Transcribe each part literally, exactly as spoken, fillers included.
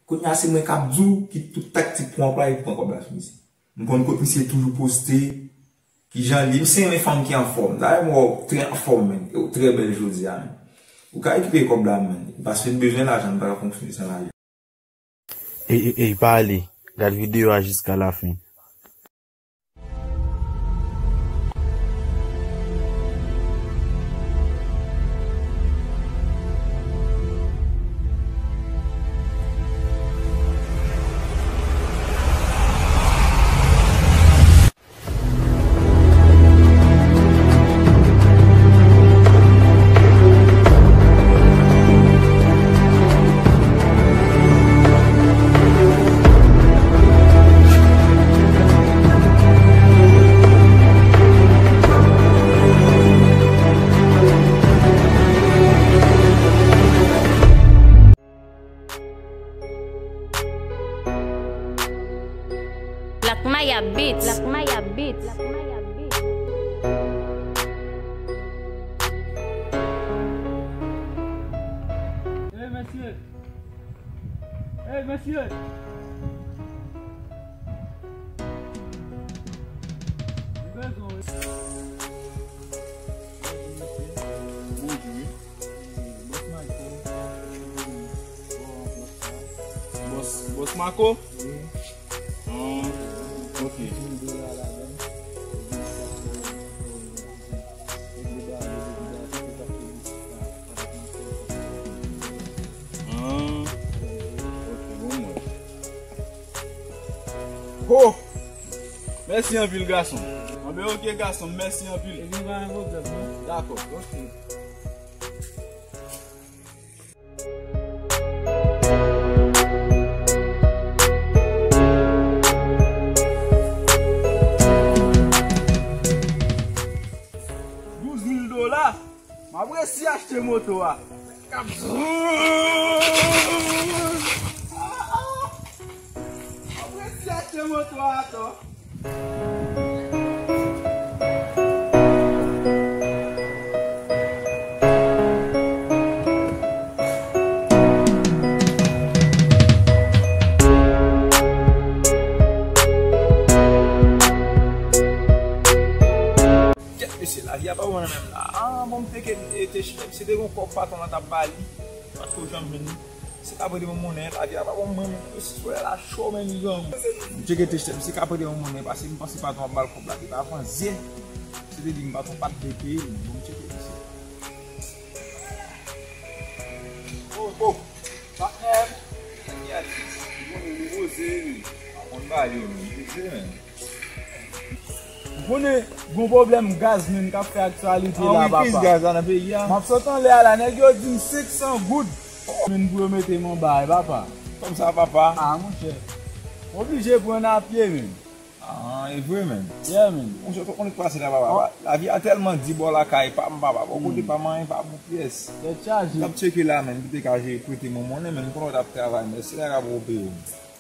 Kounye a se mwen k ap di w ki tout taktik pou anplwaye pou pran kòb la sou misye. M konn kot misye toujou poste, kijan li, misye renmen fanm ki anfòm. Dayè m wè w trè anfòm, menn, e w trè bèl jodi a, menn. Ou ka rekipere kòb la, menn. Paske n bezwen lajan, n pa ka fonksyone san lajan. Ey, ey, ey, pa ale. Gad videyo a jiska lafen. Black Maya Beats. Black Maya Beats. Hey, mesye! Hey, mesye! Bonjou, wi. Bòs Marco. Bòs, Bòs Marco? Wi. Ah, ok. Ah, ok, bon, mwen. Ho! Mèsi anpil, gason. Anben, ok, gason, mèsi anpil. Ebyen, pa gen pwoblèm, non? Dakò. Ok. Douz mil dola. M ap resi achte moto a. M ap resi achte moto a atò. Kèt mesye, lavi a pa bon nan menm la. Ah, bon, m te ke, e, te, si te gon kòb patwon lan t ap ba li, pa t ko janm jwenn li. Se ka prete yon monnen, lavi a pa bon mwen menm. Si solèy la cho, men li grangou. M tcheke te chèf, se ka prete yon monnen, paske m panse patwon ap ba l kòb la, te pa avan zye. Se te di m patwon pa t vle peye m. Bon, m tcheke misye. Oh, oh, patnè m. Sa ki ale? Bon, nou poze, wi. Pa konn ba yo, men. Poze, men. Ou konnen, gon pwoblèm gaz, menm, k ap fè aktyalite la, papa. Ah wi, kriz gaz la nan peyi a. M ap sot anlè a la, nèg yo di m senk san goud. Menm, pou yo mete m anba, e, papa. Kòmsa, papa. Ah, monchè. M oblije pran a pye, menm. Ah, e vre, menm. Yeah, menm. Monchè, ou konn ki pase la, papa. Oh. Lavi a tèlman di bò lakay pa m, papa. Bò kote pa m, anyen pa bon pyès. Tèt chaje. M t ap tcheke la, menm, pou te ka jere prete m yon monnen, menm, m konnen w t ap travay, men se la k ap opere w.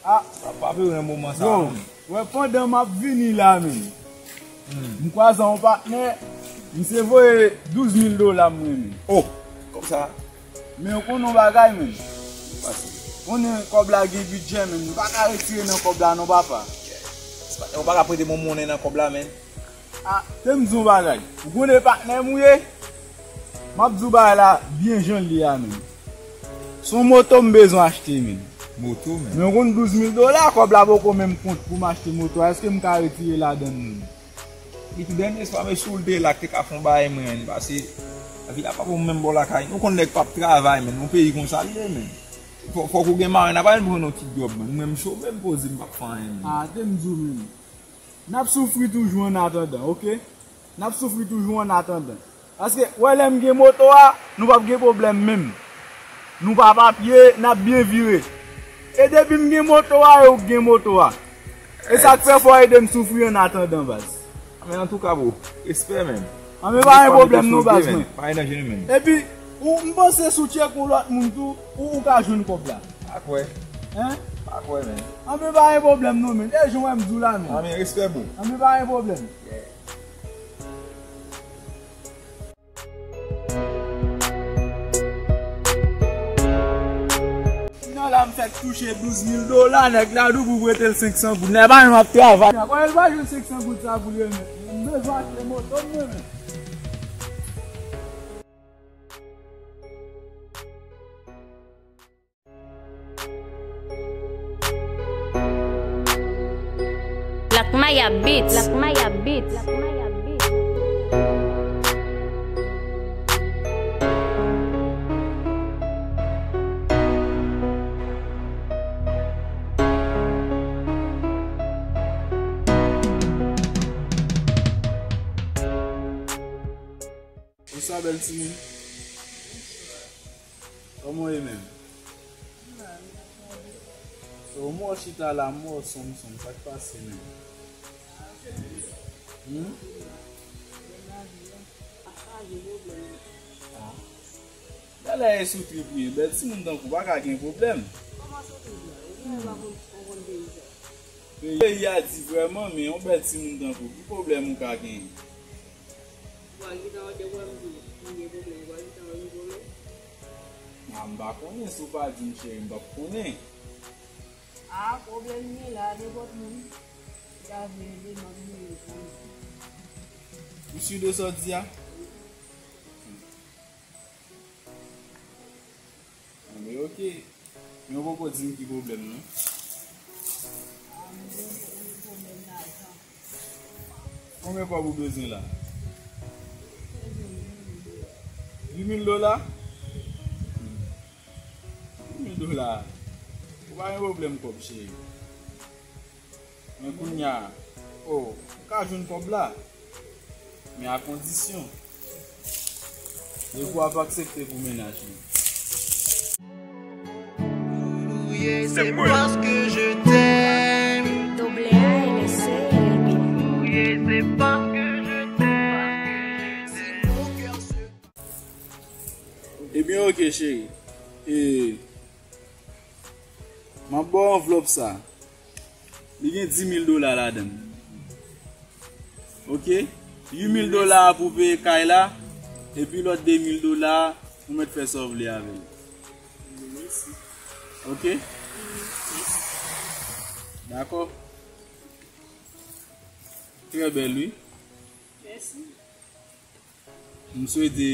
Ah. Pa, pa peye nan moman sa a, non. Wè, pandan m ap vini la, menm, m kwaze yon patnè, misye voye douz mil dola mwen, menm. Oh, kòmsa. Men ou konnen yon bagay, menm. Pase. Konnen kòb la gen bidjè, menm. M pa ka retire nan kòb la, non, papa. Ou pa ka prete m yon monnen nan kòb la, menm. Ah, te m di w yon bagay. Ou konnen patnè m ou ye? M ap di w bagay la byen jan l ye a, menm. Se yon moto m bezwen achte, menm. Moto, menm? Men w konn douz mil dola, kòb la poko menm kont pou m achte moto a. Èske m ka retire ladan l, menm? Li tou dènye swa, men si w te la, te ka fè yon bagay, menm, paske lavi a pa bon menm bò lakay. Nou konn nèg p ap travay, menm. Yon peyi konsa l ye, menm. Fò, fòk ou gen mwayen, n ap al pran yon ti djòb, menm. Mwen, m chome, m poze, m p ap fè anyen, menm. Ah, te m di w, menm. N ap soufri toujou annatandan, oke? N ap soufri toujou annatandan. Paske, w wè lè m gen moto a, nou p ap gen pwoblèm menm. Nou pa papye, n ap byen vire. E depi m gen moto a, e ou k gen moto a. E sa k fè fò w ede m soufri annatandan, baz. Men antouka, bro, respè, menm. Anben, pa gen pwoblèm non, baz mwen. Pa gen danje non, menm. Epi, ou, m panse si w tcheke yon lòt moun tou, ou, ou ka jwenn kòb la. Pa kwè. Hein? Pa kwè, menm. Anben, pa gen pwoblèm non, menm. E jan w wè m di w la, menm. Anben, respè, bro. Anben, pa gen pwoblèm. Yeah. Nan la, m fè Touche douz mil dola, nèg la di w pou prete l senk san goud. Nèg pa menm ap travay. Kòman l va jwenn senk san goud sa pou l remèt? M bezwen achte moto m, mwen menm. Black Maya Beats. Black Maya Beats. Bonswa, bèl timoun. Kòman w ye menm? So, m wè w chita la, m wè w sonm sonm, sa k pase menm? Hmm? Ah. Gade la, e sou trip li ye. Bèl timoun tankou w pa ka gen pwoblèm. Peyi a di vrèman, men yon bèl timoun tankou w, ki pwoblèm ou ka genyen? Bon, li gen yon de pwoblèm tou. Li gen pwoblèm, bon, li gen yon pwoblèm. Ah, m pa konnen, si w pa di m, cheri, m p ap konnen. Ah, pwoblèm li la, nenpòt moun ki ta vle ede, m ap ede l pou li. Ou si de sa w di a? Anben, oke. Men w poko di m ki pwoblèm nan. Konbyen kòb ou bezwen la? Uit mil dola? Uit mil dola. Ou pa gen pwoblèm kòb, cheri. Men kounye a, o, ou ka jwenn kòb la, men a kondisyon, depi w ap aksepte pou mennaj mwen. C'est moi. Double A L S A L B. Ebyen, oke, cheri. E, m ap ba w anvlòp sa. Li gen dis mil dola ladan l. Oke? Uit mil dola pou peye kay la, epi lòt de mil dola, ou mèt fè sa w vle avè l. Oke? Dakò? Trè bèl, wi. Mèsi. M swete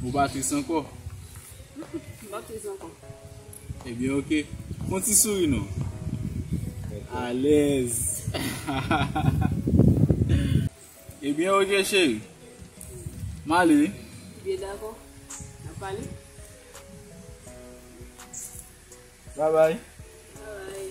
ou pa tris ankò. M p ap tris ankò. Ebyen, oke. Fè yon ti souri non. Alèz. Ebyen, oke, cheri. M ale, wi. Byen, dakò. N ap pale. Babay. Babay.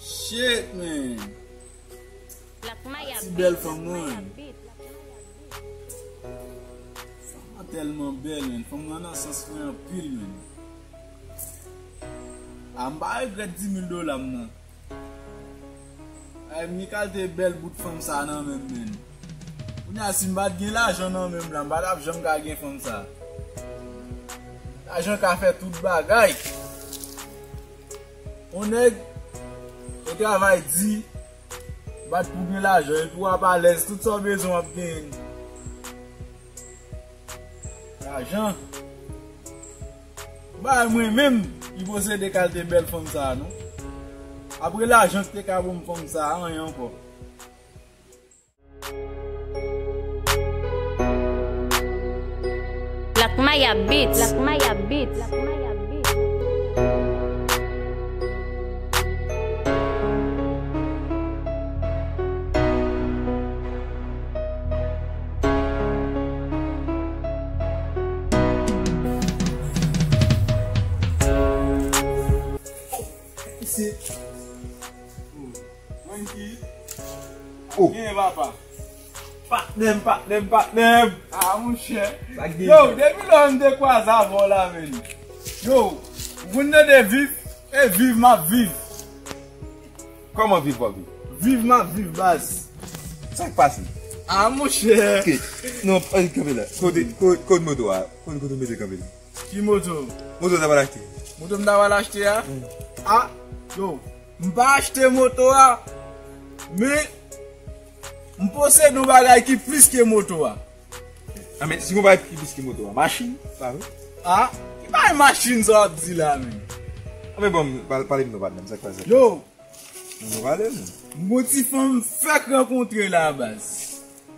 Shit, man. Ti bèl fanm nan. Fanm nan tèlman bèl, man. Fanm nan nan sans mwen anpil, man. A, m pa regrèt dis mil dola m nan. Ay, m gen kalite bèl bout fanm sa nan men m, man. Kounye a, si m pa t gen lajan nan men m la, m pa t ap janm ka gen fanm sa. Lajan ka fè tout bagay. Yon nèg, ou travay di, bat pou gen lajan, epi w ap alèz, tout sa w bezwen w ap genyen. Lajan. Bay mwen menm, ki posede kalite bèl fanm sa a, non. Apre lajan ki te ka ban m fanm sa a, anyen ankò. Black Maya Beats. Black Maya Beats. Isit. Mwen ki? Oh. Gen papa. Patnè m, patnè m, patnè m. Ah, monchè. Sa k gen? Yo, depi lè m te kwaze avè w la, men. Yo, ou konn tande viv, e viv m ap viv. Kòman viv w ap viv? Viv m ap viv, baz. Sa k pase? Ah, monchè. Ok. Non, eh, kanpe la. Kote, ko-, kote moto a? Kote, kote w mete kanpe la? Ki moto? Moto sa pa t achte. Moto m ta pral achte a? A, yo, m pa achte moto a, men m posede yon bagay ki plis ke moto a. A, men si yon bagay ki plis ke moto a, machin, pa vre? A, ki bagay machin sa w ap di la, men? A, men bon, pale, pale m non, patnè m, sa k pase? Yo, Mwen pale, mwen. M gon ti fanm m fèk rankontre la, baz.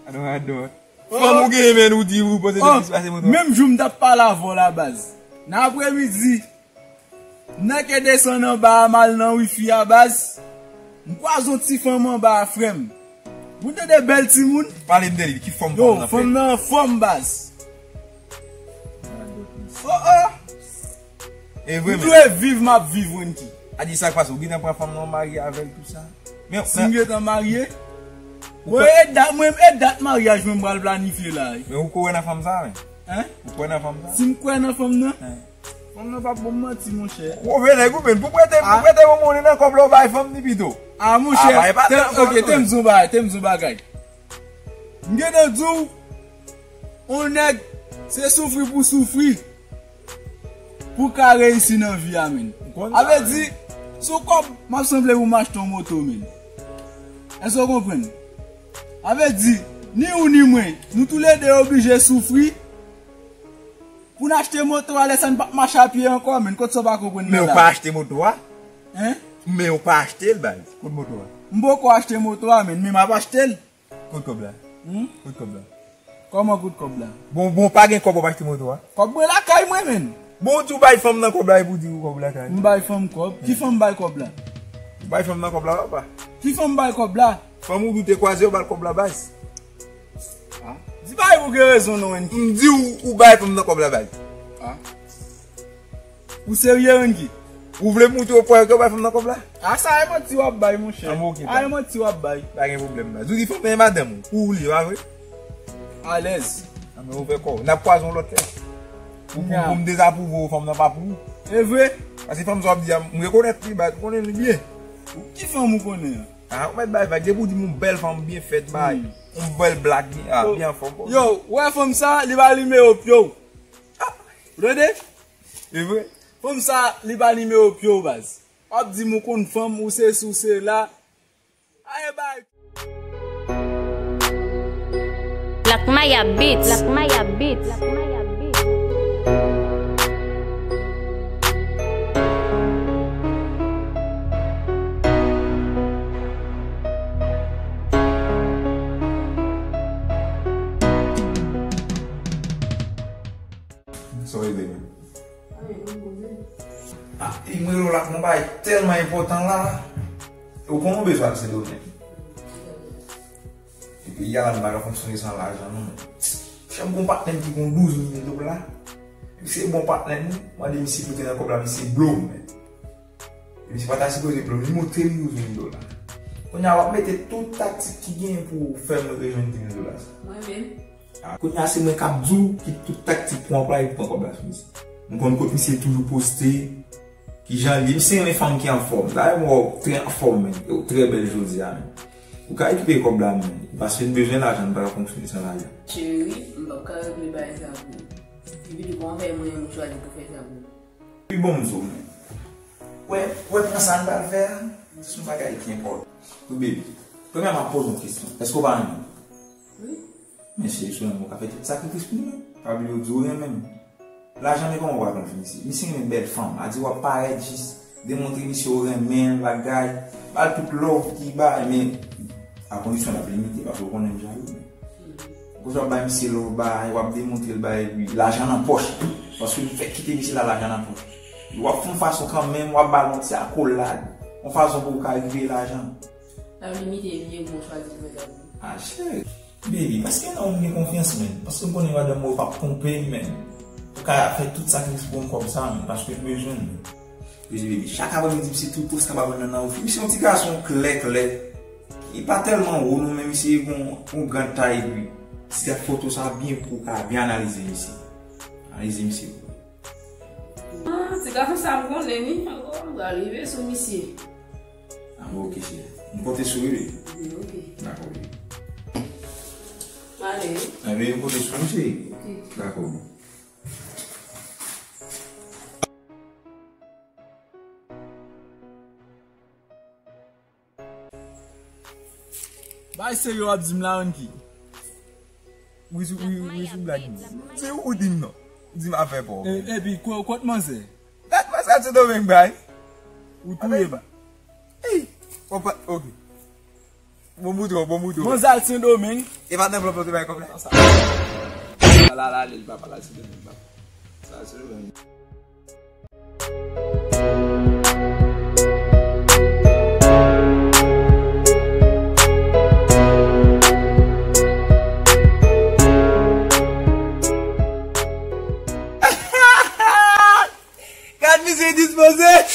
Adon, adon. Fanm ou genyen, men ou di ou panse li plis pase moto. Menm jou m t ap pale avè w la, baz. Nan apremidi, m nan ke desann anba a, m al nan wifi a, baz. M kwaze yon ti fanm anba a, frè m. Ou tande bèl timoun? Pale m de li, ki fanm fanm nan fè? Yo, fanm nan fanm, baz. Oh, oh. E vre, men. M dwe viv, m ap viv, Wendy. A di sa k pase, ou gentan pran fanm nan, w marye avè l, tou sa. Men, si m gentan marye, mwen, e dat, mwen, e dat maryaj mwen m pral planifye la, wi. Men ou kwè nan fanm sa, men? Hein? Ou kwè nan fanm sa? Si m kwè nan fanm nan? Hein. Fanm nan p ap ban m manti, monchè. Move nèg ou, men, pou prete, pou prete yon moun nan kòb la, ou bay fanm ni pito. A, monchè, ok, te m di w bagay, te m di w bagay. M gentan di w, yon nèg, se soufri pou soufri. Pou w ka reyisi nan vi a, men. A vle di, sou kòb, m ap sanble pou m achte yon moto, men. Èske w konprann? A vle di, ni ou ni mwen, nou toulede oblije soufri pou n achte moto a, lè sa n p ap mache a pye ankò, men. Kot sa w pa konprann nan la? Men ou pa achte moto a? Hein? Men ou pa achte l, baz. Kot moto a? M poko achte moto a, men, men m ap achte l. Kot kòb la? Hmm? Kot kòb la? Kòman kot kòb la? Bon, bon, pa gen kòb w ap achte moto a? Kòb mwen lakay mwen, men. Bon, ou di w bay fanm nan kòb la epi w di w kòb lakay. M bay fanm kòb? Ki fanm bay kòb la? Ou bay fanm nan kòb la, papa. Ki fanm bay kòb la? Fanm ou di w te kwaze, w ba l kòb la, baz. A? Di bagay ou gen rezon non, Wendy. M di w, ou bay fanm nan kòb la, baz. A? Ou serye, Wendy? Ou vle m montre w prèv ke w bay fanm nan kòb la? A, sa e manti w ap bay, monchè. A, bon, ok, a, e manti w ap bay. Pa gen pwoblèm, baz. Ou di fanm nan e madanm ou. Ou li, pa vre? Alèz. A, men ouvè kò w. N ap kwaze yon lòt lè. Pou, pou, pou m dezapwouve w, fanm nan pa pou ou. E vre? Paske fanm sa w ap di a, m rekonèt li, baz, m konnen li byen. Ki fanm ou konnen an? A, ou mèt bay vag, depi w di m yon bèl fanm byen fèt, bay yon bèl blak, byen, a, byen anfòm. Yo, ou wè fanm sa, li pa nimewo pye w. Ou tande? E vre? Fanm sa, li pa nimewo pye w, baz. W ap di m ou konn fanm, ou sesi, ou sela. Aye bay. Black Maya Beats. Black Maya Beats. Sa w rele menm? Ah, e mwen rele w la pou yon bagay tèlman enpòtan la. Ou konnen w bezwen al Sendomeng. E peyi a la, nou pa ka fonksyone san lajan, non. Chè m gon patnè m ki gon douz mil dola. Misye bon patnè m, mande misye kote nan kòb la, misye blow m, men. Misye pa ta sipoze blow m, li montre m douz mil dola. Kounye a, w ap mete tout taktik ki genyen pou w fè m rejwenn dis mil dola sa. Mwen menm? Ah, kounye a, se mwen k ap di w ki tout taktik pou anplwaye pou pran kòb la sou misye. M konn kot misye toujou poste, kijan l ye. Misye renmen fanm ki anfòm. Dayè, m wè w trè anfòm, men. E w trè bèl jodi a, men. Ou ka rekipere kòb la, men. Paske n bezwen lajan, n pa ka fonksyone san lajan. Cheri, m p ap ka regle bagay sa pou ou. Epi tou, kòman fè mwen menm ou chwazi pou fè sa pou ou? Pi bon m di w, men. Wè, wè, pran sa n pral fè a, se yon bagay ki enpòtan. Wi, baby. Premyèman, m ap poze w yon kesyon. Èske w pa renmen m? Wi. Men cheri, si w renmen m, ou ka fè tout sakrifis pou mwen. Pa bliye w di w renmen m. Lajan, men kòman w pral pran misye? Misye renmen bèl fanm. A di w ap parèt jis, demontre misye w renmen l, bagay. Ba l tout love ki bay, men a kondisyon l ap limite, paske w konnen m jalou, men. Kote w ap bay misye love, bay, w ap demontre l bay, epi lajan nan pòch. Paske m fèk kite misye la, lajan nan pòch. W ap fè yon fason kanmenm, w ap ba l yon ti akolad. Yon fason pou w ka rive lajan. L ap limite, li menm pou w chwazi pou mwen. Ah, cheri. Baby, paske nan ou m gen konfyans, men. Paske m konnen madanm mwen p ap twonpe m, men. Ou ka fè tout sakrifis pou m kòb sa, men. Paske m bezwen l, men. Wi, baby, chak aprèmidi, misye tou pòs ka ba mwen nan, nan ofi. Misye yon ti gason klè, klè. Li pa tèlman wo, non, men misye gon, gon gran tay, wi. Ti gad foto sa byen pou w ka byen analize misye. Analize misye. Ah, ti gason sa m konnen, wi. Ankò, m pral rive sou misye. Ah, bon, ok, cheri. M konte sou ou, wi. Wi, ok. Dakò, wi. Ale. Anben, m konte sou ou, cheri. Ok. Dakò, wi. Bay serye w ap di m la, Anki. Wi, sou, wi, wi, sou blag. Di ou di m non. Ou di m afè pa w. E, epi, ko-, kot manzè? Dat manzè Sendomeng bay. Ou touye m. Ey, opa, ok. Bon bout, bon bout. Manzè al Sendomeng. E pa nan plan pou te bay kòb la. Sa. Ala, ala, li pa pale al Sendomeng, papa. Sa, Sendomeng. Gad misye dispoze.